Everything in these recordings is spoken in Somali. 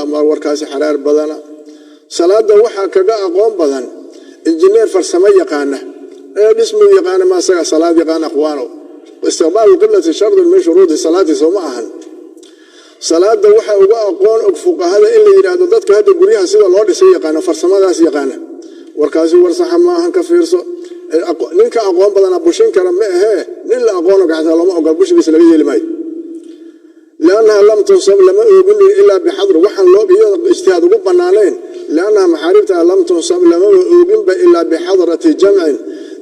Alla, warkaasi xaraar badana. Salaada waxaa kaga aqoon badan injineer farsamo yaqaana ee dhismuu yaqaana, ma asaga salaad yaqaana? Akhwaano, istiqbaalu qiblati shardun min shuruudi salaati, soo ma ahan? Salaada waxaa uga aqoon og fuqahada in la yidhaahdo dadka hadda guryaha sida loo dhisay yaqaana, farsamadaas yaqaana. Warkaasi war saxa ma ahan, ka fiirso. Ninka aqoon badana bushin kara ma ahee, nin la aqoon og xataa looma ogola, bushigiisa laga yeeli maayo. Liannaha lam tunsab, lama oogin ilaa bixadr, waxaan loo iyada ijtihaad ugu bannaanayn. Liannaha maxaariibta lam tunsab, lamaba ooginba ilaa bixadrati jamcin,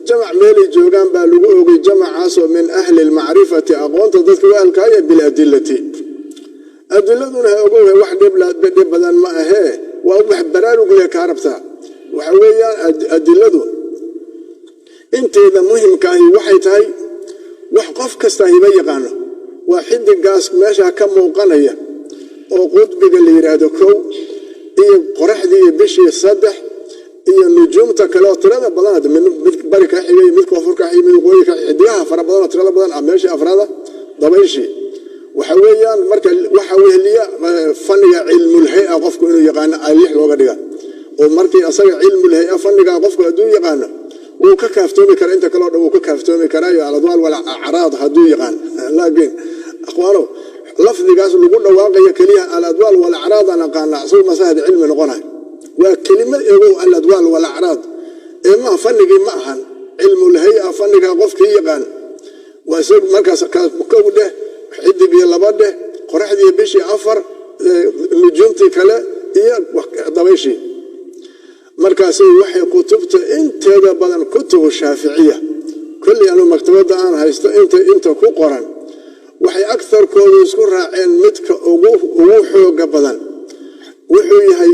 jamac meelay joogaan baa lagu oogay, jamacaasoo min ahli lmacrifati, aqoonta dadka u ahlkaaya, biladilati. Adiladuna ha ogow, wax dhib badan ma ahee, waa wax baraarug leh kaa rabtaa. Waxa weeyaan, adiladu inteeda muhimka ahi waxay tahay wax qof kasta hiba yaqaano. Waa xidigaas meesha ka muuqanaya oo qudbiga la yidhaahdo, kow, iyo qoraxdii iyo bishii, saddex, iyo nujuumta kale oo tirada badan, mid bari ka xigay, mid koonfur ka xigay, mid waqooyi ka, xidigaha fara badan oo tirada badan ah. Meeshii afraada dabayshii. Waxa weeyaan, marka waxa weheliya fanniga cilmul-hay-a qofku inuu yaqaano, lix looga dhiga, oo markii asaga cilmul-hay-a fanniga qofku hadduu yaqaano, wuu ka kaaftoomi karaa inta kaleo dhan, wuu ka kaaftoomi karaayo aladwaal walacraad hadduu yaqaan. Laakiin akhwaanow, lafdigaas lagu dhawaaqayo keliya, aladwaal walacraad aan aqaana, isagu masahad cilmi noqonayo. Waa kelimad egow, aladwaal walacraad ee maha fanigii, ma ahan cilmul-hay-a. Fanniga qofkii yaqaan waa isagu. Markaas kow dheh, xidigii laba dheh, qoraxdii, bishii afar, nujuumtii kale iyo dabayshii. Markaasay waxay kutubta inteeda badan, kutubu shaaficiya kolley anuu maktabadda aan haysto inta ku qoran, waxay agarkoodu isku raaceen midka ugu xooga badan wuxuu yahay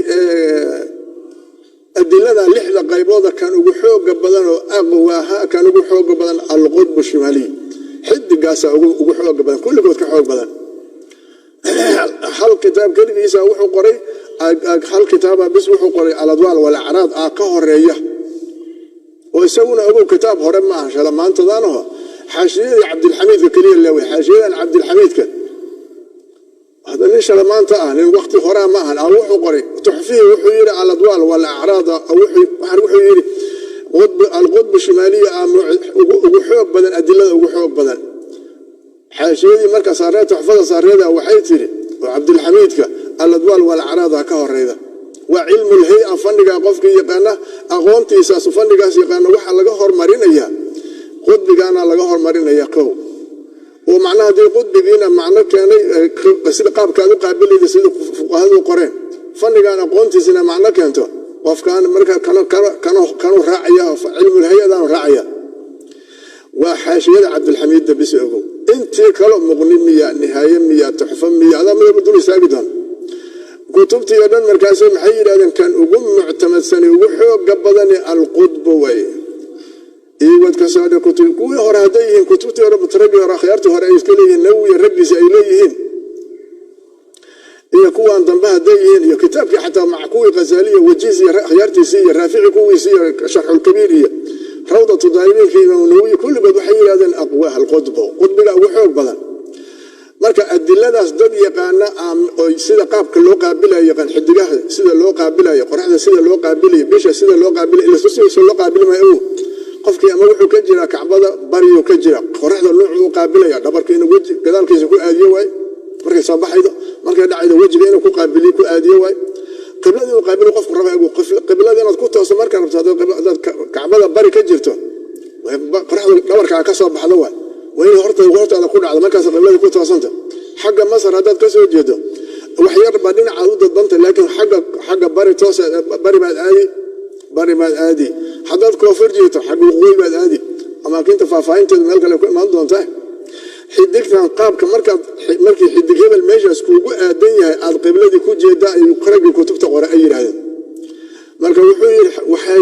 adilada lixda qaybooda kan ugu xooga badan oo aqwaaha, kan ugu xooga badan alqudbu shimaaliy, xidigaasa ugu xooga badan, kulligood ka xoog badan. Hal kitaab keligiisa wuxuu qoray, hal kitaaba bis wuxuu qoray, aladwaal walacraad ah ka horeeya, oo isaguna ogow kitaab hore ma aha, shala maantadaanaho. Xaashiyadii Cabdilxamiidka keliya leeway, xaashiyadan Cabdilxamiidka hadda nin shala maanta ah, nin wakti horaa ma ahan. Wuxuu qoray tuxfihii, wuxuu yidhi aladwaal walacraad, wuxuu yidhi alqudbu shimaaliya ugu xoog badan, adilada ugu xoog badan. Xaashiyadii marka saaree, tuxfada saareeda, waxay tiri oo Cabdilxamiidka aladwaal walacraada ka horeyda. Waa cilmul-hay-a fanniga qofkii yaqaana, aqoontiisaas fannigaas yaqaana, waxaa laga hormarinayaa qudbigaana laga hormarinaya, kow. Oo macnaha haddii qudbigiina macno keenay sida qaabkaad u qaabilayda, sida fuqahadu qoreen, fannigaan aqoontiisina macno keento, qofkaan marka kanu raacaya, cilmul-hay-adaanu raacaya. Waa xaashiyada Cabdilxamiidda bis, ogow. Intii kalo Muqni miya, Nihaaye miya, Tuxfo miya, adaa midaba dul istaagi doon kutubtii oo dhan. Markaase maxay yidhahdeen? Kan ugu muctamadsani, ugu xooga badani alqudbu way iiwad ka soo dhe. Kutub kuwii hore hadday yihiin, kutubtii hore, raggii hore, akhyaartii hore ay iska leeyihiin, Nawowi raggiisi ay leeyihiin, iyo kuwan dambe hadday yihiin, iyo kitaabkii xataa maca kuwii Ghazaaliya, Wajiis iyo akhyaartiisii, iyo Raafici kuwiisii, iyo Sharxulkabiir, iyo Rawdatu Daalibiinka Imaam Nawowi, kulligood waxay yidhahdeen aqwaha alqudbu, qudbiga ugu xoog badan. Marka adiladaas dad yaqaana oo sida qaabka loo qaabilayo yaqaan, xidigaha sida loo qaabilayo, qoraxda sida loo qaabilayo, bisha sida loo qaabilayo, ila sida loo qaabili maayo. Qofkii ama wuxuu ka jiraa Kacbada bariyuu ka jira, qoraxda nuucuu u qaabilaya, dhabarka inuu weji gadaalkiisa ku aadiyo waay markay soo baxaydo, markay dhacaydo wejiga inuu ku qaabiliyo, ku aadiyo waay. Qiblada inuu qaabilo qofku raba, qiblada inaad ku tooso markaa rabto, haddaad Kacbada bari ka jirto, qoraxda dhabarkaa ka soo baxdo waay, waa inay hortaada ku dhacdo, markaas qiblada ku toosanta. Xagga Masar haddaad ka soo jeedo, wax yar baa dhinacaad u dadbanta, laakiin xagga bari toos, bari baad aadi, bari baad aadi. Haddaad koonfur jeeto, xagga waqooyi baad aadi. Amaakinta faahfaahinteedu meel kale ku imaan doontaa. Xidigtan qaabka markaad, markii xidig hebel meeshaas kuugu aadan yahay, aad qibladii ku jeedaa, ayuu raggii kutubta qore ay yidhaahdeen. Marka wuxuu yidhi, waxay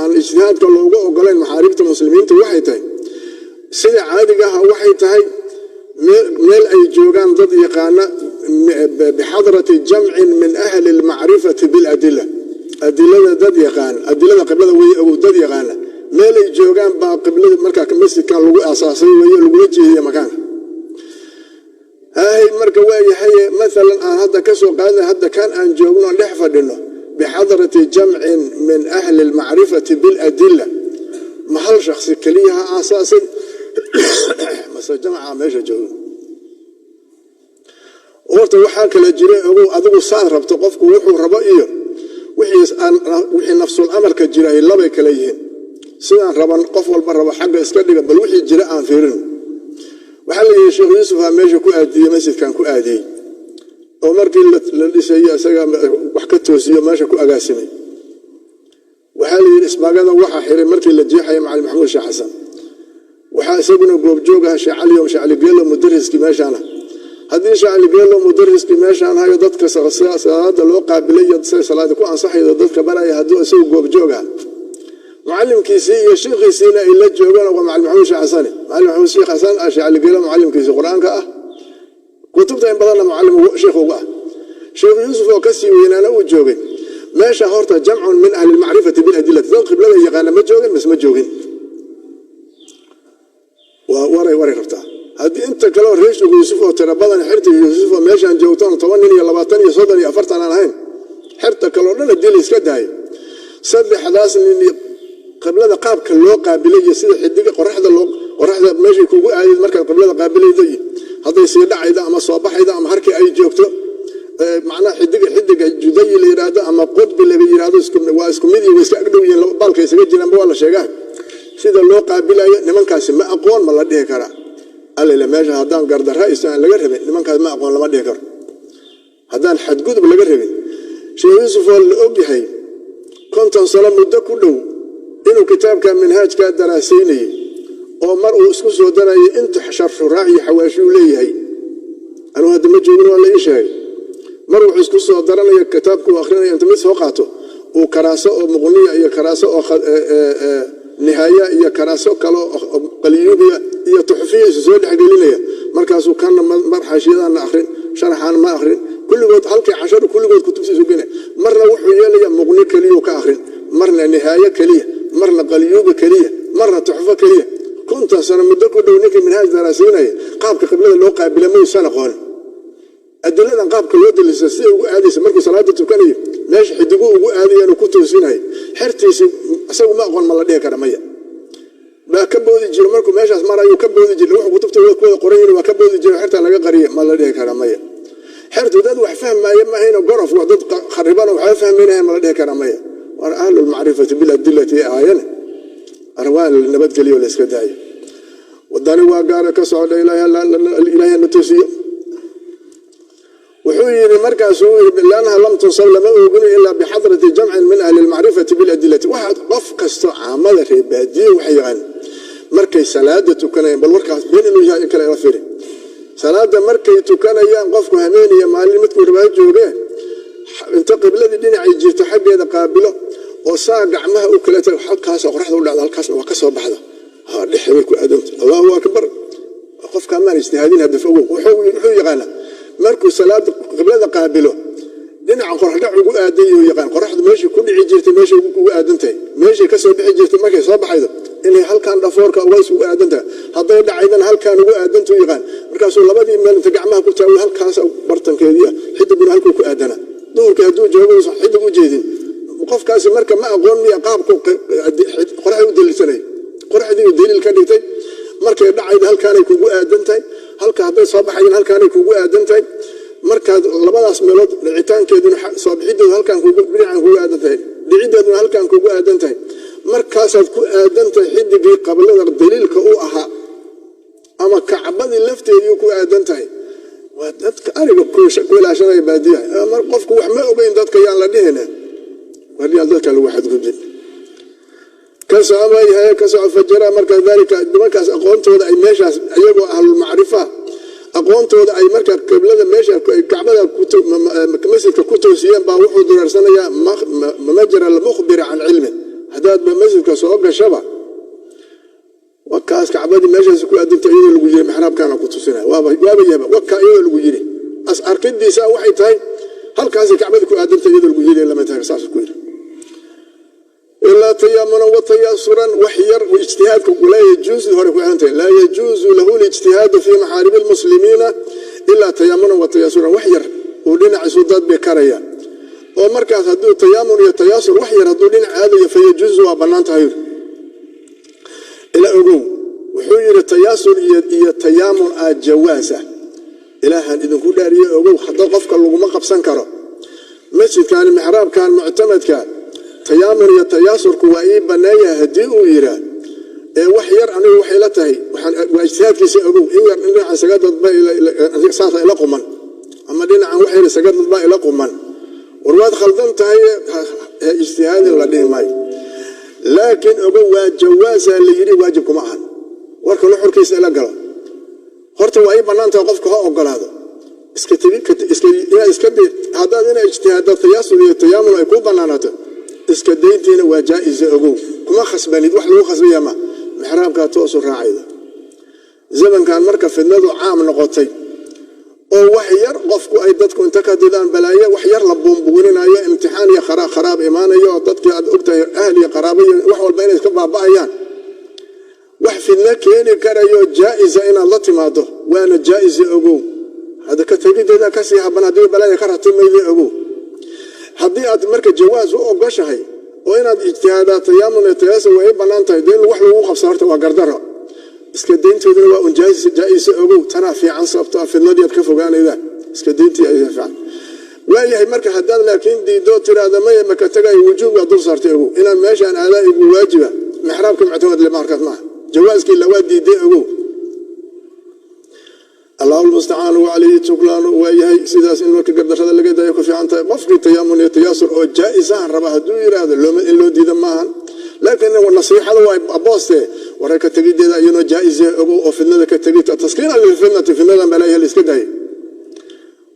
aan ijtihaadka loogu ogolayn maxaariibta muslimiinta waxay tahay, sida caadiga ah waxay tahay meel ay joogaan dad yaqaana, bixadrati jamcin min ahli almacrifati biladila, adilada dad yaqaan, adilada qiblada wey ogow, dad yaqaana meelay joogaan baa qiblada markaa masjidkan lagu aasaasay weeye, lagula jeediya makaanka. Ahay, marka waayahay, maalan aan hadda ka soo qaadnay, hadda kan aan joogno dhex fadhino, bixadrati jamcin min ahli almacrifati biladila, ma hal shaksi keliya ha aasaasay mase jamca meesha joogo? Horta waxaa kala jira, ogow adigu, saad rabto qofku wuxuu rabo iyo wixii nafsul amarka jira ay labay kala yihiin. Sidaan raban qof walba rabo xagga iska dhiga, bal wixii jira aan fiirin. Waxaa la yidhi Sheekh Yuusuf aa meesha ku aadiyey, masjidkan ku aadiyey, oo markii la dhisayey isagaa wax ka toosiyo, meesha ku agaasimay. Waxaa la yidhi isbaagada waxaa xiray markii la jeexaya Macalin Maxamuud Sheekh Xasan. Waxaa isaguna goobjoog ah Sheekh Cali, Sheekh Cali Geelo, mudariskii meeshaana. Haddii Sheekh Cali Geelo mudariskii meeshaan hayo, dadka salaada loo qaabilay iyo sida salaada ku ansaxaydo dadka baraya, hadduu isagu goobjoog ah, mucalimkiisii iyo shiikhiisiina ay la joogaan, waa Macalin Maxamuud Sheekh Xasani. Macalin Maxamuud Sheekh Xasan ah Sheekh Cali Geelo mucalimkiisii Qur-aanka ah, kutubta in badanna mucalim sheekh uga ah, Sheekh Yuusuf oo kasii weynaana uu joogay meesha. Horta jamcun min ahli lmacrifati biladilati, dad qiblada yaqaana, ma joogin mise ma joogin? Waa waray waray rabtaa. Haddii inta kale oo reer Sheekh Yuusuf oo tiro badan, xerta Yuusuf oo meeshaan joogtaan, 10 nin iyo 20 iyo 30 iyo 40 aan ahayn, xerta kale oo dhan haddii la iska daayo, saddexdaas nin qiblada qaabka loo qaabilay iyo sida xidiga qoraxda loo qoraxda meeshay kugu aadayd markaad qiblada qaabilayda, iyo hadday sii dhacayda ama soo baxayda ama harkii ay joogto, macnaha xidiga Judayi la yidhaahdo ama Qudbi laga yidhaahdo, waa isku mid iyo way iska agdhow yihiin, baalka isaga jiraanba waa la sheegaa. Sida loo qaabilayo nimankaasi ma aqoon ma la dhihi karaa? Allele, meesha haddaan gardarra isto aan laga rabin, nimankaas ma aqoon lama dhihi karo. Haddaan xadgudub laga rabin, Sheekh Yuusuf oo la ogyahay 50 sano muddo ku dhow inuu kitaabka Minhaajkaa daraasaynayey, oo mar uu isku soo darayay inta sharxuraac iyo xawaashuu leeyahay, anugu hadda ma joogin, waa la ii sheegay, mar wuxuu isku soo daranaya kitaabku uu akrinaya, inta mid soo qaato uu karaaso oo Muqniya iyo karaaso oo Nihaaya iyo karaaso kale oo Qaliyuubiya iyo Tuxfiya isu soo dhexgelinaya. Markaasuu kanna mar xaashiyadaana akrin, sharaxaana ma akrin, kulligood halkii cashar kulligood kutubta isu geenaya. Marna wuxuu yeelaya Muqni keliyuu ka akrin, marna Nihaayo keliya, marna Qaliyuubi keliya, marna Tuxfo keliya. 50 sano muddo ku dhow ninkii Minhaaj daraasiinaya, qaabka qiblada loo qaabila maysan aqoonin? Adiladan qaabka loo daliisha, siday ugu aadaysa markuu salaada tukanayo, meesha xidigu ugu aadayaan ku toosinayo, xertiisii isagu ma aqoon ma la dhihi kara? Maya. Baa ka boodi jiro markuu meeshaas marayuu ka boodi jira, wuxuu kutubta ku wada qoran yihin waa ka boodi jiro, xerta laga qariya ma la dhihi kara? Maya. Xertu dad wax fahmaya maahayno, gorof wax dad kharibano waxba fahmaynayan ma la dhihi kara? Maya. War ahlulmacrifati biladilati ahaayane, arwaan la nabadgeliyo, la iska daayo. Wadani waa gaara ka socda, Ilaahay na toosiyo. Wuxuu yidhi, markaasuu yidhi, liannaha lam tunsab, lama oogin ilaa bixadrati jamcin min ahli lmacrifati biladilati. Waxaad qof kasto caamada reer baadiye waxay yaqaan markay salaada tukanayaan, bal warkaas been inuu yahay in kale ila firi. Salaada markay tukanayaan, qofku habeeniya maalin midkuu rabaa joogee, inta qibladii dhinacay jirto xaggeeda qaabilo oo saa gacmaha u kala tago, halkaasoo qoraxda u dhacda, halkaasna waa ka soo baxda, ha dhexe bay ku aadanta. Allahu akbar. Qofkaa maan ijtihaadin hadaf, ogow. Wuxuu yaqaanaa markuu salaada qiblada qaabilo, dhinaca qoraxdhac ugu aadan yuu yaqaan, qoraxdu meeshii ku dhici jirtay, meeshay ugu aadan tahay, meeshay kasoo bixi jirtay markay soo baxaydo, inay halkan dhafoorka uga ugu aadan tahay, hadday dhacaydana halkan ugu aadantuu yaqaan. Markaasuu labadii meel inta gacmaha ku taago, halkaas bartankeedii ah, xidiguna halkuu ku aadana. Duhurkii hadduu joogo uusan xidig u jeedin qofkaasi, marka ma aqoon miya qaabku qoraxda u daliilsanay? Qoraxdii uu daliil ka dhigtay, markay dhacayda halkaanay kugu aadan tahay, halka hadday soo baxayan halkaanay kugu aadan tahay, markaad labadaas meelood dhicitaankeeduna soo bixideedu halkaan kugu dhinacan kugu aadan tahay, dhiciddeeduna halkaan kugu aadan tahay, markaasaad ku aadan tahay xidigii qablada daliilka u ahaa ama Kacbadii lafteedii ku aadan tahay. Waa dadka ariga ku ilaashanaya baadiyaha. Mar qofku wax ma ogeyn dadka yaan la dhihina, waryaan dadka lagu xadgudbin. Ka socomayahay, ka soco. Fajara marka dalika, nimankaas aqoontooda ay meeshaas iyagoo ahlulmacrifa aqoontooda ay marka qiblada meesha Kacbada masjidka ku toosiyeen baa wuxuu dureersanayaa majra almukhbiri can cilmi. Haddaadba masjidka soo gashaba, wakaas Kacbadii meeshaas ku aadinta iyadoo lagu yiri, maxraabkaana ku tusinaya, waaba yaba wakaa iyadoo lagu yiri, as arkidiisa waxay tahay halkaasay Kacbadii ku aadinta iyadoo lagu yiri lama tahay, saas ku yiri. Ilaa tayaamunan wa tayaasuran, wax yar ijtihaadka laa yajuusu hore ku xiran tahay, laa yajuusu lahu lijtihaadu fi maxaaribi lmuslimiina. Ilaa tayaamunan wa tayaasuran, wax yar uu dhinaciisu dadbi karaya oo markaas hadduu tayaamun iyo tayaasur wax yar hadduu dhinac aadayo, fayajuuzu, waa bannaan tahay. Ila ogow, wuxuu yidhi tayaasur iyo tayaamun aa jawaasa. Ilaahan idinku dhaariye, ogow, hadda qofka laguma qabsan karo masjidkan mixraabkan muctamadka tayaamun iyo tayaasurku waa ii banneeyahay haddii uu yidhaa ee wax yar, anigu waxay la tahay waa ijtihaadkiisa. Ogow, in yar in dhinaca isaga dadba saasa ila quman, ama dhinacan wax yar isaga dadba ila quman. War waad khaldan tahay, ijtihaadin la dhihi maayo. Laakiin ogow, waa jawaasa la yidhi, waajib kuma ahan. Warka nuxurkiisa ila galo. Horta waa ii bannaan tahay, qofka ha ogolaado. Haddaad ina ijtihaadda tayaasur iyo tayaamun ay kuu bannaanaato, iska dayntiina waa jaa'isa. Ogow, kuma khasbanid, wax lagu khasbaya ma mixraabkaa toosu raacayda. Zamankan marka fidnadu caam noqotay oo wax yar qofku ay dadku inta ka didaan balaayo, wax yar la buunbuuninayo, imtixaan iyo kharaab imaanayo, oo dadkii aad ogtahay ahl iyo qaraabo iyo wax walba inay iska baaba'ayaan, wax fidno keeni karayo jaa'isa inaad la timaado waana jaa'isa. Ogow, hadda ka tegideeda kasii haban haddii balaaya ka ratimayda. Ogow, haddii aad marka jawaas u ogoshahay oo inaad ijtihaadaa tayaamun iyo tayaasur way bannaan tahay, dee in wax lagu qabsa horta waa gardaro. Iska dayntooduna waa un jaa'isa. Ogow, tanaa fiican, sababto fidnadii aad ka fogaanayda iska dayntii ay fiican waayahay. Marka haddaad laakiin diidoo tiraahda maya, maka tagayo, wujuub waa dul saartay. Ogow, inaan meeshaan aadaa igu waajiba mixraabka muctamad le markaas maaha, jawaaskii lawaa diiday. Ogow, Allahu lmustacaanu wacalayhi tuklaanu. Waa yahay sidaas in marka gardarrada laga daayo ku fiican tahay. Qofkii tayaamun iyo tayaasur oo jaa-isahan raba hadduu yidhaahdo, in loo diida maahan, laakiin nasiixada waa abooste waray ka tegideeda iyadoo jaa-isa. Ogow, oo fidnada ka tegita taskiina lilfitnati, fidnadan balaayaha la iska daayay,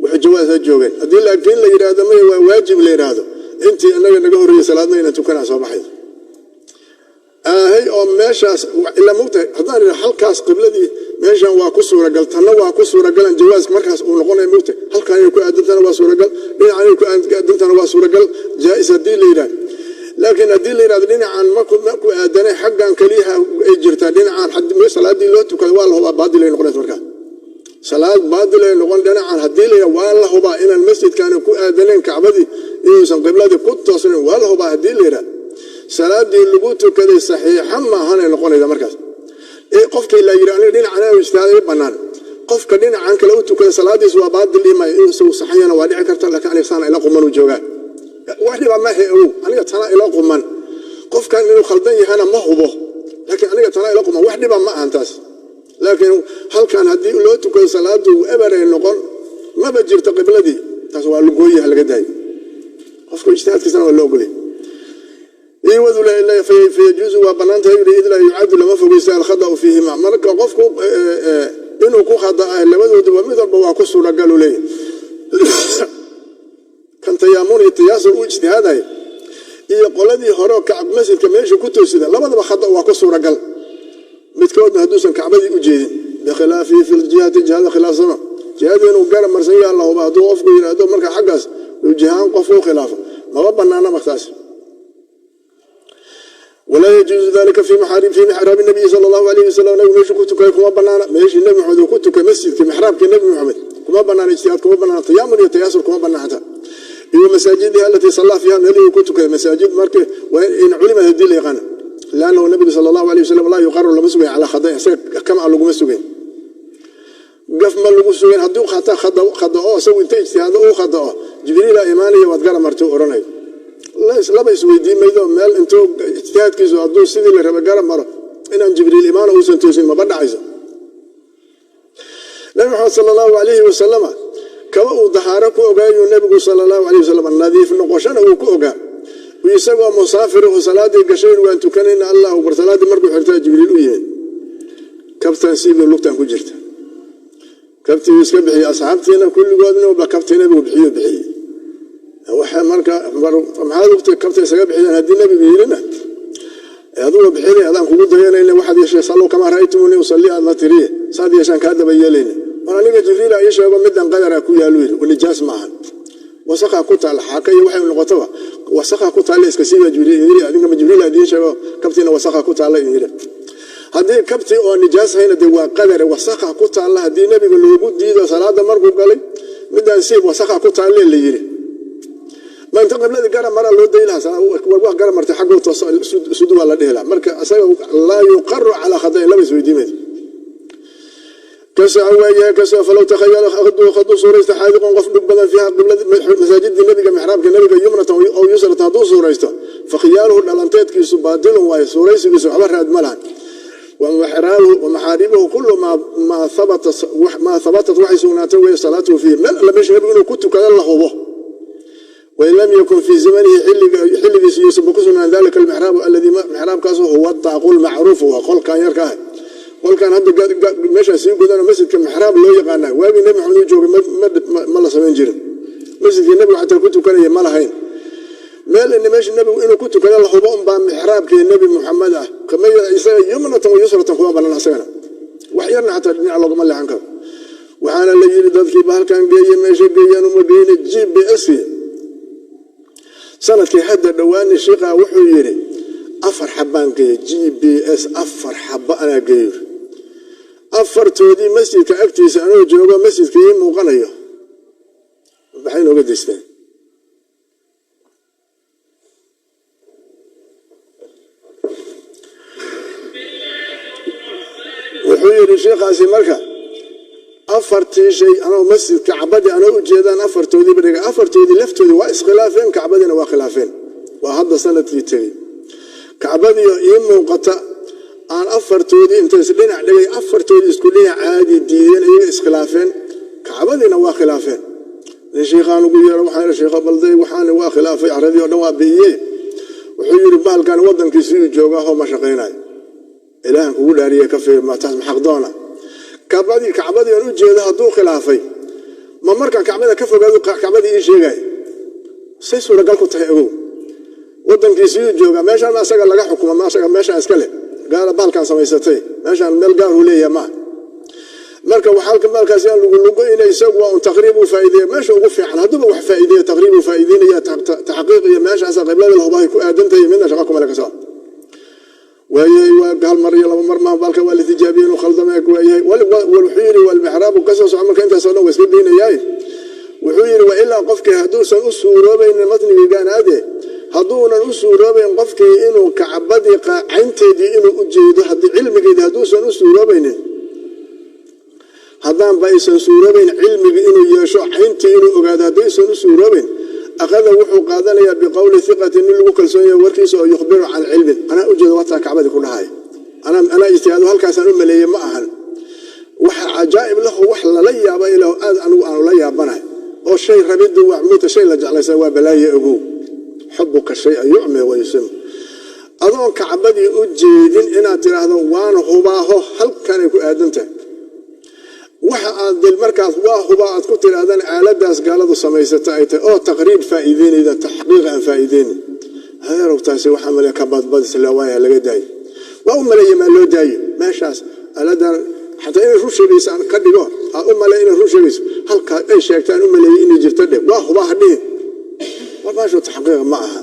wuxuu jawaasa joogeen. Haddii laakiin la yidhaahdo maya, waa waajib la yidhaahdo, intii inaga naga horreeyey salaadna inaan tukanaa soo baxay aahay oo meeshaas ilaa mogtahay. Haddaan idha halkaas qibladii meeshan waa ku suuragal, tanna waa ku suuragalan, jawaaska markaas uu noqonaya mogtahay, halkan inay ku aadantana waa suuragal, dhinacan inay ku aadantana waa suuragal, jaa'is haddii la yidhahdo. Laakiin haddii la yidhahdo dhinacan ma ku aadanay, xaggan keliyaha ay jirtaa, dhinacan salaadii loo tukada waa la hubaa baadil ay noqonaysa. Markaa salaad baadil ay noqon. Dhinacan haddii la yidhahdo waa la hubaa inaan masjidkaani ku aadanayn kacbadii, inuusan qibladii ku toosnayn waa la hubaa haddii la yidhahdo, salaadii lagu tukaday saxiixa maahanay noqonaysa markaas. Qofkii la yidhi aniga dhinacan ijtihaaday bannaan, qofka dhinacan kale u tukada salaadiis waa baadil dhimaya, inuu isagu saxanyana waa dhici karta, laakiin aniga saana ila quman uu joogaa, wax dhiba maahe. Ogow, aniga tana ila quman, qofkan inuu khaldan yahana ma hubo, laakiin aniga tana ila quman, wax dhiba ma ahan taas. Laakiin halkan haddii loo tukado salaadu eberay noqon, maba jirto qibladii, taas waa lugooyaha laga daayo. Qofka ijtihaadkiisana waa loo ogolay. Fayajuuzu, waa bannaan tahay yidhi, id laa yucadu, lama fogeysta, alkhada'u fiihima. Marka qofku inuu ku khada'a labadooduba mid walba waa ku suuragalu leeyahy. Kan tayaamun iyo tayaasur u ijtihaadaya iyo qoladii hore oo masjidka meesha ku toosida, labadaba khada waa ku suuragal, midkoodna hadduusan kacbadii u jeedin. Bikhilaafihi fi ljihati, jihada khilaafsano, jihadii inuu gara marsan yaha la huba hadduu qofku yidhaahdo, marka xaggaas uu jihaan qofku u khilaafo, maba banaana martaas. Walaa yajuuzu dalika fi mixraabi nabiyi sala allahu alayhi wasalam. Nabigu meeshuu ku tukay kuma banaana, meeshii Nebi Maxamed uu ku tukay, masjidkii mixraabkii Nebi Maxamed kuma banaana ijtihaad, kuma banaana tayaamun iyo tayaasur, kuma banaana xataa. Iyo masaajidiha alatii sallaa fiiha, meelihii uu ku tukaday masaajid, marka in culimad haddii la yaqaano, liannahu nabigu sala allahu alayh wasalam laa yuqaru, lama sugayn calaa khadain, isaga kama laguma sugayn, gaf ma lagu sugayn. Hadduu xataa khadao, isagu inta ijtihaado uu khadao, Jibriilaa imaanaya, waad gara martay odhanayo. Laba isweydiin maydo, meel intuu ijtihaadkiisu hadduu sidii la rabay gara maro, inaan Jibriil imaano uusan toosin maba dhacayso. Nabi Maxamed sala allahu alayhi wasalama kaba uu dahaaro ku ogaayuu nabigu sala allahu alayh wasalam, nadiif noqoshana uu ku ogaa, isagoo musaafirahu salaadii gashayn, waan tukanayna, Allahu akbar, salaaddii markuu xirtaa Jibriil u yimid, kabtan siiba lugtan ku jirta, kabtii uu iska bixiyey, asxaabtiina kulligoodna ba kabtii nabigu bixiyo bixiyey. Waxa marka maxaad ogtay kabta isaga bixiyeen haddii nabigu yidhina adugu bixinay, adaan kugu dayanayna, waxaad yeeshay salluu kamaa ra'aytumuni usalli aad ma tiriye, saad yeeshaan kaa daba yeelayna. War aniga Jibriila ii sheego midan qadara ku yaalu yidhi, nijaas maahan, wasakhaa ku taal, xaaka iyo waxay noqotaba wasakhaa ku taalla, iska siiba Jibriil yidhi. Adinka ma Jibriil idiin sheego kabtiina wasakhaa ku taalla idin yidhi? Haddii kabtii oo nijaas hayna dee waa qadare wasakha ku taalla. Haddii nebiga loogu diido salaada markuu galay midaan siib wasakha ku taalle la yidhi, ma inta qibladii gara maraa loo day lahaa? Waa gara martay, xaggu sudu waa la dhihi lahaa. Marka isaga laa yuqaru calaa khadain, laba isweydiimaysa. Kasoco waayahay, kasoco. Falow takhayala hadduu suuraysto xaadiqun qof dhug badan fiiha qibladi masaajidii nebiga, mixraabka nebiga, yumnatan aw yusratan hadduu suuraysto, fakhiyaaluhu dhalanteedkiisu baatilun waaye, suuraysigiisu waxba raad ma lahan. Wamaxaaribuhu kullu maa habatat waxay sugnaatay weeye salaatuhu fiihi, meel alla meesha nebigu inuu ku tukado la hubo. Wain lam yakun fii zamanihi, xilligiisa yuusanba ku sugnaan, dalika almixraabu alladii mixraabkaasu huwa daaqu lmacruufu, waa qolkan yarka ah, qolkan hadda meeshaa sii gudano masjidka mixraab loo yaqaanaa. Waagii Nebi Maxamed uu joogay ma la samayn jirin. Masjidkii nebigu xataa ku tukanaya ma lahayn meel in meesha nebigu inuu ku tukado la hubo unbaa mixraabkii Nebi Muxamed ah. Isaga yumnatan wa yusratan kuma banan, asagana wax yarna xataa dhinac loogama leexan karo. Waxaana la yidhi dadkiiba halkan geeye, meesha geeyaan uma geyne GPS. Sanadkii hadda dhowaani shiiqa wuxuu yidhi 4 xabaan geeye GPS, 4 xaba anaa geeyo. Afartoodii masjidka agtiisa anuu joogo masjidka ii muuqanayo maxay nooga deysteen? Wuxuu yidhi sheekhaasi marka afartii shay anoo masjidka kacbadii anoo ujeedaan afartoodiiba dhiga, afartoodii laftoodii waa iskhilaafeen, kacbadiina waa khilaafeen. Waa hadda sanadkii tegey, kacbadiioo ii muuqata aan afartoodii inta isdhinac dhigay, afartoodii isku dhinac caadi diideen, iyaga iskhilaafeen, kacbadiina waa khilaafeen. Nin shiikhaan ugu yeero, waxaan idhi shiikho balday waxaani waa khilaafay, carradii oo dhan waa bi'iyey. Wuxuu yidhi bahalkan waddankiisii uu joogaahoo ma shaqaynayo. Ilaahan kugu dhaariye ka fiir, ma taas maxaq doona? Kacbadii aan u jeedo hadduu khilaafay, ma markaan kacbada ka fogaado kacbadii ii sheegay say suuragal ku tahay? Ogow, waddankiisii uu joogaa, meeshaan ma asaga laga xukuma, ma asaga meeshaan iska leh gaala bahalkan samaysatay, meeshaan meel gaaruu leeyahay maa. Marka waxaa maalkaas yaan lagu lugo inay isagu waa un taqriib uu faa'iideeya meesha ugu fiican. Hadduuba wax faa'iideeyo taqriib uu faa'iideynaya, taxqiiq iyo meeshaasa qiblada lahubahay ku aadantahay, midna shaqa kuma le ka soo waayay. Waa hal mar iyo laba mar maa, balka waa la tijaabiyey inuu khaldamay waayahay. Wuxuu yidhi walmixraabu ka soo soco. Marka intaasoo dhan waa iska daynayaay. Wuxuu yidhi wa ilaa qofkii hadduusan u suuroobaynin matnigii gaanaade, hadduunan u suuroobayn qofkii inuu kacbadii caynteedii inuu u jeedo, haddii cilmigeedii hadduusan u suuroobaynin, haddaanba aysan suuroobayn cilmigii inuu yeesho, cayntii inuu ogaado haddaysan u suuroobayn, akhada wuxuu qaadanayaa biqowli hiqatin, nin lagu kalsoon yahay warkiisa oo yukhbiru can cilmin. Anaa ujeedo wataa kacbadii ku dhahaya, anaa ijtihaado halkaasaan u maleeyey ma ahan. Waxa cajaa'ib lahu, wax lala yaaba ilaahu aad anigu aanu la yaabanahay oo shay rabiddu waa muta shay la jeclaysaa waa balaaye. Ogow, xubuka shaya yucmi wa yusim. Adoon kacbadii u jeedin inaad tidhaahdo waan hubaaho halkanay ku aadan tahay, waxa aad dil markaas waa hubaa aad ku tidhaahdana aaladaas gaaladu samaysata ay tahay oo taqriib faa'iideynayda, taxqiiq aan faa'iideynin. Adeerow, taasi waxaa maleeya ka badbadis la waaya laga daayo. Waa u maleeya maa loo daayo meeshaas aaladan xataa inay run sheegayso aan ka dhigo, aad u maleey inay run sheegayso, halkaa ay sheegtaan u maleeyay inay jirto dheh, waa hubaa ha dhihin. War maashu taxqiiq ma aha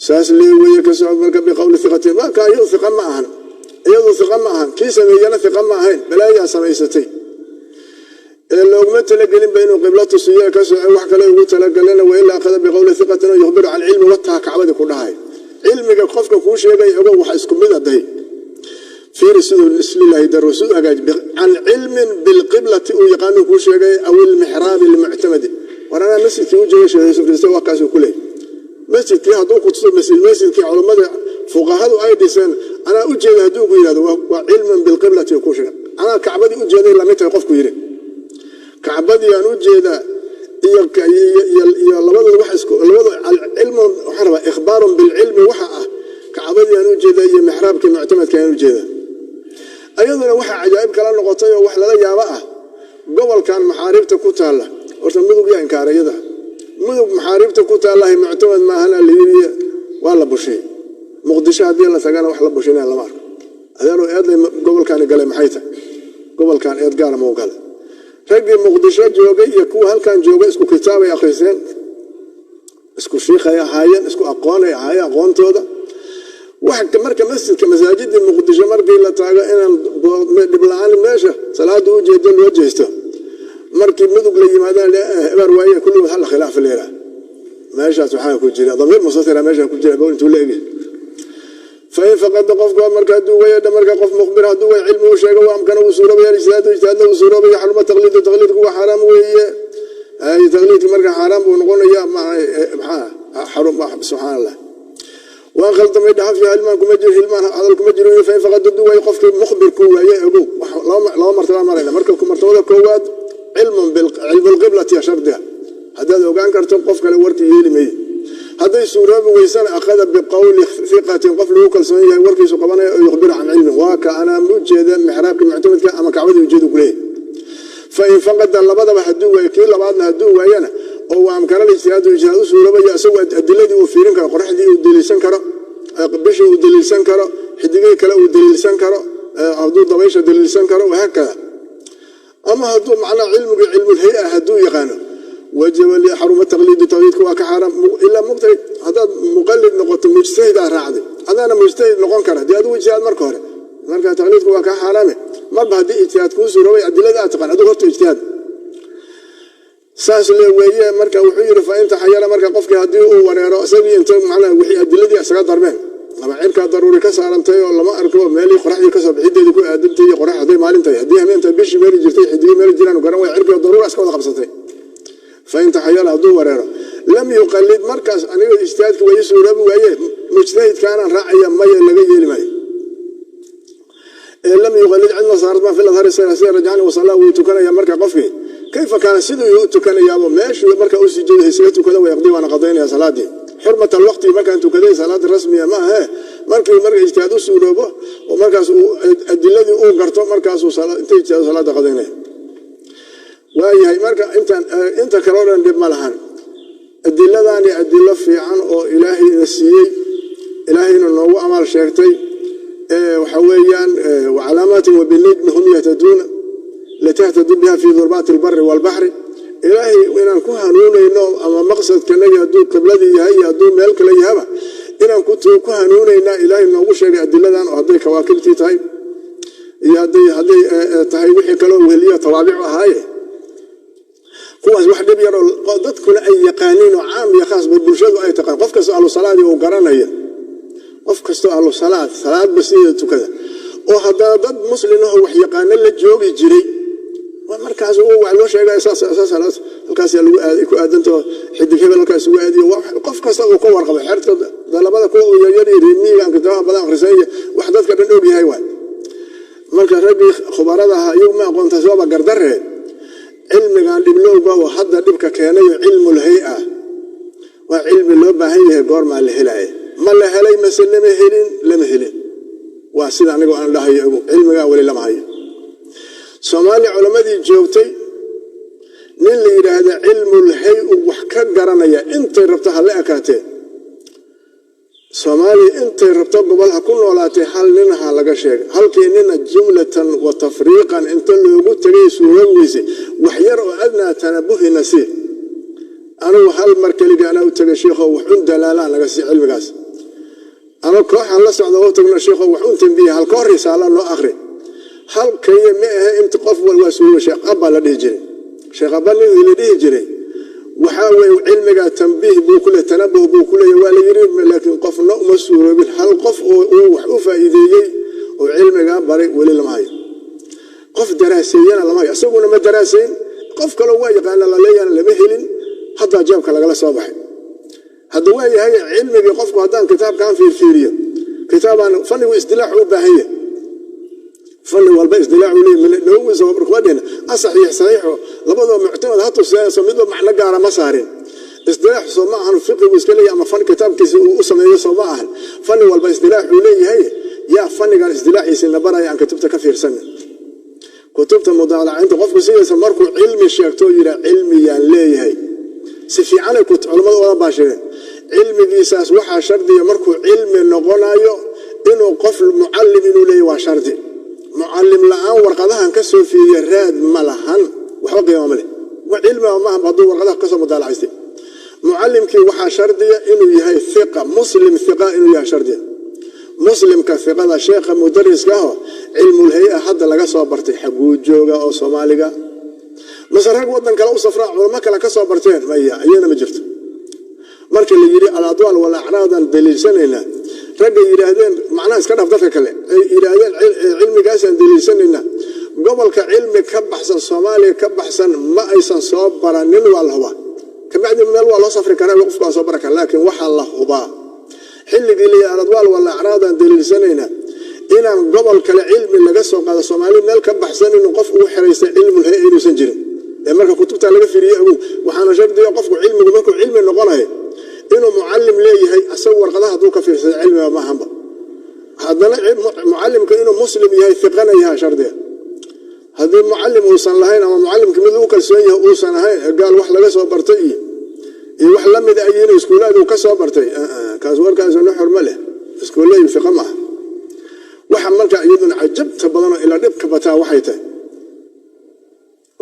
saas lee weeye. Ka socod marka biqowli hiqatin, marka iyadu hiqa ma ahan, iyadu hiqa ma ahan, kii sameeyana hiqa ma ahayn, balaayaa samaysatay ee looguma talagelinba inuu qiblo tusiyo. Ka soco, wax kale ugu talagalena. Wa ilaa akhada biqowli hiqatin oo yukhbiru can cilmi, wataa kacbadii ku dhahay. Cilmiga qofka kuu sheegaya ogow wax isku mid aday. Fiiri siduu lislilaahi daro siduu hagaaji, can cilmin bilqiblati uu yaqaanuu kuu sheegay aw ilmixraabi almuctamadi. War anaa masjidkii u jeegay Sheekh Yuusuf Dhiste waa kaasuu ku leeyay. Masjidkii hadduu ku tuso masjidkii culammada fuqahadu ay dhiseen anaa u jeeda hadduu ku yidhahdo waa cilman bilqiblati kuu sheegay. Anaa kacbadii u jeeday lamid tahay qofku yidhi kacbadii aan u jeedaa iyo labadooda wax isku labada cilmu waxaan rabaa ikhbaarun bilcilmi waxa ah kacbadii aan u jeedaa iyo mixraabkii muctamadka aan u jeedaa. Ayaduna waxaa cajaa'ib kala noqotay oo wax lala yaabo ah gobolkan maxaariibta ku taalla. Horta mudug yaa inkaaray iyada mudug maxaariibta ku taallahay muctamad maahana la yidhi, waa la bushiyey. Muqdisho haddii la tagana wax la bushinaya lama arko. Adeeroo eedlay gobolkaani galay maxay tahay? Gobolkan eed gaara mau galay? Raggii Muqdisho joogay iyo kuwa halkan joogay isku kitaabay akhriseen, isku shiikhay ahaayeen, isku aqoonay ahaayeen aqoontooda. Wax marka masjidka, masaajidii Muqdisho markii la taago, inaan dhib la-aan meesha salaada u jeedo loo jeesto. Markii Mudug la yimaadaan, eber waaye, kulligood halla khilaaf leeraa. Meeshaas waxaa ku jira damiir mustatira, meesha ku jira intuu la egi. Fain faqada, qofku marka hadduu waya, marka qof mukhbir hadduu way, cilmi u sheego, amkana uu suuroobaya ijtihaadu, ijtihaadna uu suuroobaya, xaruma taqliidu, taqliidku waa xaaraam weeye. Taqliidki marka xaaraam buu noqonaya. Maxaa xarum? Subxaan Allah, waan khaldamay. Dhahafya hilmaan kuma jiro, hilmaan hadal kuma jiro. Fain faqad hadduu waayo qofkii mukhbirku waaye, ogow, laba martaba marayna. Marka martabada koowaad, cilmun cilmu lqiblati shardiga, haddaad ogaan karto, qof kale warkii yeeli maye. Hadday suuroobi weysana, akhada biqowli hiqatin, qof lagu kalsoon yahay warkiisu qabanaya, oo yukhbiru can cilmin, waa ka anaa ujeeda mixraabka muctamadka ama kacbadii ujeedu kuleeyahay. Fain faqada labadaba hadduu waayo, kii labaadna hadduu waayana, oo waa amkana ijtihaadu, ijtihaad u suuroobaya, isagoo adiladii uu fiirin karo, qoraxdii uu deliilsan karo, bishii uu deliilsan karo, xidigihii kale uu deliilsan karo, hadduu dabaysha deliilsan karo, wahaakada, ama hadduu macnaa cilmigii cilmulhay-a hadduu yaqaano, wajaba xaruma taqliidu, taqliidka waa ka xaaraam. Ilaa mugtay haddaad muqalid noqoto, mujtahid aa raacday, adaana mujtahid noqon kara haddii adigu ijtihaad marka hore. Marka taqliidku waa kaa xaaraame, marba haddii ijtihaad kuu suuroobay, adilada aad taqaan, adigu horta ijtihaad saas le weeye. Marka wuxuu yidhi, fa in taxayara, marka qofkii haddii uu wareero, isagii inta macnaha wixii adiladii isaga darmeen, ama cirkaa daruuri ka saarantay oo lama arko meelihii qoraxdii kasoo bixideedii ku aadantay, iyo qorax hadday maalin tahay, haddii hameen tahay, bishii meeli jirtay, xidigii meeli jiraan garan way, cirkii daruura iska wada qabsatay. Fa in taxayara, hadduu wareero, lam yuqalid. Markaas aniga ijtihaadki waa ii suuroobi waaye, mujtahidkaanaan raacaya, maya, laga yeeli maayo. Ee lam yuqalid cidna saartma fi ladhari sida rajcani. Wasallaa, wuu tukanaya marka qofkii, kayfa kaana, siduu u tukanayaabo, meeshuu marka u sujuuday isaga tukada, wayaqdii, waana qadaynaya salaadii, xurmat alwaqti. Markaan tukaday salaada rasmiya ma ahe. Markii marka ijtihaad u suuroobo oo markaas uu adiladii uu garto, markaasuu inta ijtihaado salaada qadaynaya. Waayahay, marka intaan inta kale o dhan dhib ma lahan. Adiladani adilo fiican oo Ilaahayna siiyey, Ilaahayna noogu amaal sheegtay, waxa weeyaan wacalaamaatin wabinajmi hum yahtaduuna, litahtaduu biha fi durbaati albari waalbaxri. Ilaahay inaan ku hanuunayno, ama maqsadkanagi hadduu qibladii yahay iyo hadduu meel kale yahaba, inaan ku hanuunaynaa Ilaahay noogu sheegay adiladan, oo hadday kawaakibtii tahay iyo hadday tahay wixii kaloo weheliya tawaabicu ahaaye, kuwaas wax dhib yaroo dadkuna ay yaqaaniin oo caam iyo khaasba bulshadu ay taqaan, qof kastoo ahlu salaadii uu garanaya, qof kastoo ahlu salaad, salaadba sideeda tukada, oo haddana dad muslim ahoo wax yaqaano la joogi jiray, markaas wax loo sheegay, saas halkaas lagu ku aadantao, xidig hebel halkaas ugu aadiyo, qof kasta uu ka warqabo, xerta dalabada kuwa uu yaryar iyo reemiyiga aan kitaabaha badan akhrisan iyo wax dadka dhan og yahay waay. Marka raggii khubarada ahaa iyagu ma aqoontaas, waaba gardaree. Cilmigan dhiblowga oo hadda dhibka keenayo, cilmul hay-a, waa cilmi loo baahan yahay. Goormaa la helaya? Ma la helay mase lama helin? Lama helin, waa sida anigoo aan dhahayo. Ogow, cilmigaa weli lama hayo. Soomaaliya culammadii joogtay, nin la yidhaahda cilmul hay-u wax ka garanaya, intay rabto ha la ekaatee, Soomaaliya intay rabto gobol ha ku noolaatay, hal nin ha laga sheegay. Halkii nina jumlatan wa tafriiqan inta loogu tegay suuroobi weysay wax yar oo adnaa tanabuhina sii. Anugu hal mar keliga anaa u tegay, shiikho, wax un dalaalaan naga sii cilmigaas, ama kooxaan la socda u tagno, shiikho, wax un tambiya, hal ka hor risaala noo akhri, hal kaliya ma ahe. Inta qof wal waa suuroobi. Sheekh Abba la dhihi jiray, Sheekh Abba ninkii la dhihi jiray, waxaa weeye cilmiga tambiih buu ku leey, tanabuh buu ku leeyahy, waa la yiri, laakiin qofna uma suuroobin. Hal qof oo uu wax u faa'iideeyey oo cilmigaa baray weli lama hayo. Qof daraaseeyana lama hayo, isaguna ma daraaseyn, qof kaloo waa yaqaana laleeyana lama helin. Haddaa jeebka lagala soo baxay. Hadda waa yahay cilmigii qofku haddaan kitaabkan fiirfiiriyo, kitaabaan fannigu isdilaaxu u baahan yahay, fanni walba isdilaaxu leeyahy, asax iyo saxiixo labadoo muctamad ha tuseenayso, midba macno gaara ma saarin. Isdilaax soo ma ahan fiqigu iska leeyahay ama fan kitaabkiisa uu u sameeyo, soo ma ahan? Fanni walba isdilaaxuu leeyahay. Yaa fannigan isdilaaxiisa na baraya aan kutubta ka fiirsana, kutubta mudaalacinta? Qofku sidiisa markuu cilmi sheegto oo yidhaa cilmiyaan leeyahay, si fiicanay culamadu oga baashireen cilmigiisaas. Waxaa shardiga markuu cilmi noqonayo inuu qof mucallim inuu leeyahy waa shardi. Mucallim la-aan warqadahan ka soo fiiriya raad ma lahan, waxba qiima ma leh, cilmiba maaha hadduu warqadaha kasoo mudaalacaystay. Mucallimkii waxaa shardiya inuu yahay hiqa, muslim hiqa inuu yahay shardiya. Muslimka fiqada sheekha mudariska aho cilmul hay-a hadda laga soo bartay xaguu jooga oo Soomaaliga mase rag waddan kale u safraa culamo kale ka soo barteen? Maya, iyana ma jirto. Marka la yidhi aladwaal walacraadaan daliilsanaynaa, ragga yidhaahdeen macnaha iska dhaf, dadka kale ay yidhaahdeen cilmigaasaan daliilsanaynaa, gobolka cilmi ka baxsan, Soomaaliya ka baxsan, ma aysan soo baranin. Waa la hubaa. Kabacdi meel waa loo safri karaa, qofku waa soo baran kara, laakiin waxaa la hubaa xilligii la yidhi aladwaal walacraadaan daliilsanaynaa inaan gobol kale cilmi laga soo qaado, Soomaaliya meel ka baxsan inuu qof ugu xiraystay cilmul hay inuusan jirin. Ee marka kutubta laga fiiriyey agow, waxaana shardiga qofku cilmigu markuu cilmi noqonayo inuu mucallim leeyahay. Asagu warqadaha hadduu ka fiirsada cilmiga ma ahanba. Haddana mucallimka inuu muslim yahay, fiqana yahay shardiga. Haddii mucallim uusan lahayn ama mucallimka mid uu kalsoon yahay uusan ahayn, gaal wax laga soo bartay iyo wax la mid ayiin iskuulaad uu ka soo bartay, kaas warkaas nuxur ma leh. Iskuullay fiqa maaha. Waxa marka iyaduna cajabta badanoo ila dhibka bataa waxay tahay,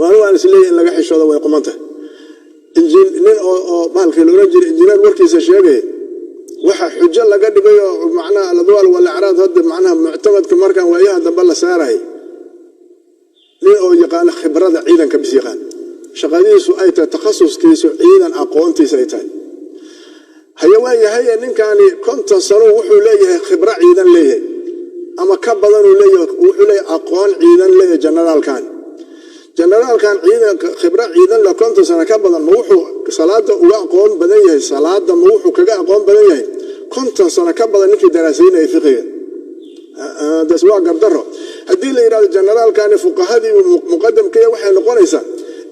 waanu waan isleeyahy in laga xishoodo way quman tahay. Nin oo bahalkii la ohan jiray injineer warkiisa sheegaya, waxa xujo laga dhigay oo macnaha aladwaal walacraad hadda macnaha muctamadka markaan waayaha dambe la saarayay, nin oo yaqaano khibrada ciidanka bis yaqaan, shaqadiisu ay tahay takhasuskiisu ciidan, aqoontiisa ay tahay. Haye, waa yahay, ninkaani 50 sano wuxuu leeyahay khibro ciidan leeyahay ama ka badanuu leeyahay, wuxuu leeyahay aqoon ciidan leeyahay. Generaalkan ciidan khibro ciidan le 50 sano ka badan, ma wuxuu salaada uga aqoon badan yahay? Salaada ma wuxuu kaga aqoon badan yahay 50 sano ka badan ninkii daraasaynaya fiqiga? Das waa gardaro. Haddii la yidhahdo generaalkani fuqahadii muqadamkaya, waxay noqonaysaa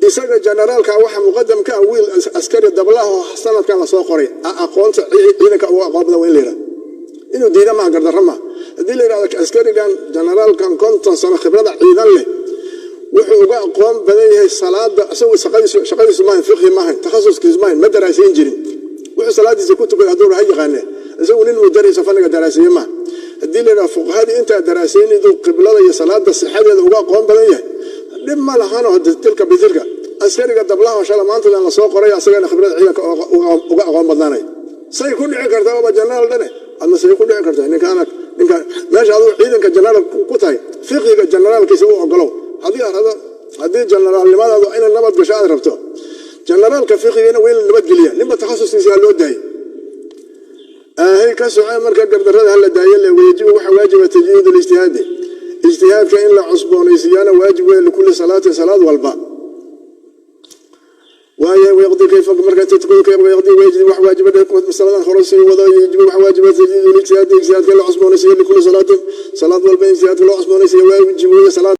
isaga generaalka waxa muqadamka ah wiil askari dablaho sanadkan lasoo qoray aqoonta ciidanka uga aqoon badan. Waa in la yidhahdo inuu diida maha, gardarro maha. Haddii la yidhahdo askarigan generaalkan 50 sano khibrada ciidan leh wuxuu uga aqoon badan yahay salaada, isagu shaqadiisu maahan fiqhi, maahan takhasuskiisu, maahan, ma daraasayn jirin. Wuxuu salaadiisa ku tukaday hadduu ha yaqaanee, isagu nin mudarisa fanniga daraaseeye maaha. Haddii la yidhahdo fuqahadii intaa daraasaynaydu qiblada iyo salaada sixadeeda uga aqoon badan yahay, dhib ma lahano. Tilka bitilka, askariga dablaha shala maantadan lasoo qoray asagana khibrada ciidanka uga aqoon badnaanay, say ku dhici kartaa? Waaba jenaraal dhane, adna say ku dhici kartaa? Ninkaana ninka meesha aduu ciidanka jenaraal ku tahay, fiqiga jenaraalkiisa u ogolow. Haddii aad haddii jenaraalnimadaadu inay nabad gasho aad rabto, jenaraalka fiqigana waa in la nabadgeliya. Ninba takhasuskiisa ha loo daayay. Ahay, ka soce. Marka gardarrada hala daayo le. Wayajibu, waxa waajiba tajdiid lijtihaadi, ijtihaadka in la cusboonaysiiyaana waajib wey likulli salaatin, salaad walba. Waaya, wayaqdi kayfa marka tadkulu kayfa wayaqdi wayajib, wax waajiba masaladan hore sii wado. Yajibu, wax waajiba tajdiid lijtihaadi, ijtihaadka in la cusboonaysiiyo likulli salaatin, salaad walba ijtihaadka loo cusboonaysiiyo waajib wey salaad.